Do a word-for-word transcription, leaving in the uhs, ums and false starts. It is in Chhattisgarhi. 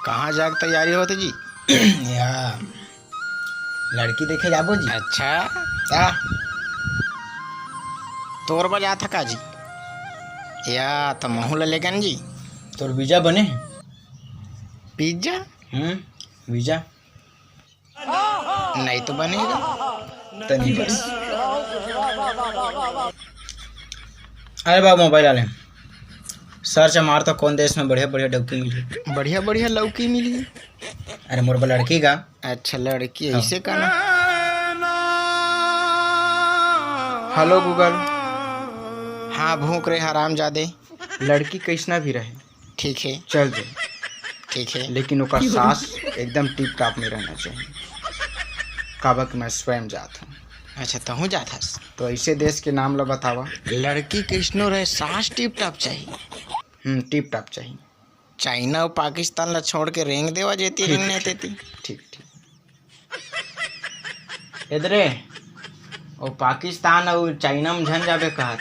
कहाँ जाके तैयारी होत जी? या, लड़की देखे जाबो जी। अच्छा। का? तोर बजात ह का जी? या, त महू ल लेगन जी। तोर वीजा बने हे? पिज्जा? हम्म, वीजा। नहीं तो बनेगा। तनी बस। अरे बाबू, मोबाइल वाले, सर्च मार तो कौन देश में बढ़िया बढ़िया डौकी मिली। बढ़िया बढ़िया लौकी मिली। अरे मोर बर लड़की का। अच्छा, लड़की हाँ। ऐसे का ना। Hello Google. हाँ, भूख रहे हराम जादे। लड़की कैसना भी रहे, ठीक है। चल दे। ठीक है। लेकिन ओकर सास एकदम टिप टॉप में रहना चाहिए, काबर कि मैं स्वयं जात हूँ। अच्छा, तहूँ जात हस? तो ऐसे देश के नाम ला बतावा। लड़की कैसनो रहे, सास टिप टॉप चाहिए। हम्म, टिप टॉप चाहिए। चाइना अउ पाकिस्तान ला छोड़ के रेंग देवा, जेती ठीक, रेंगना हे ठीक, तेती। ठीक, ठीक। इधरे, ओ पाकिस्तान अउ चाइना में झन जाबे कहत।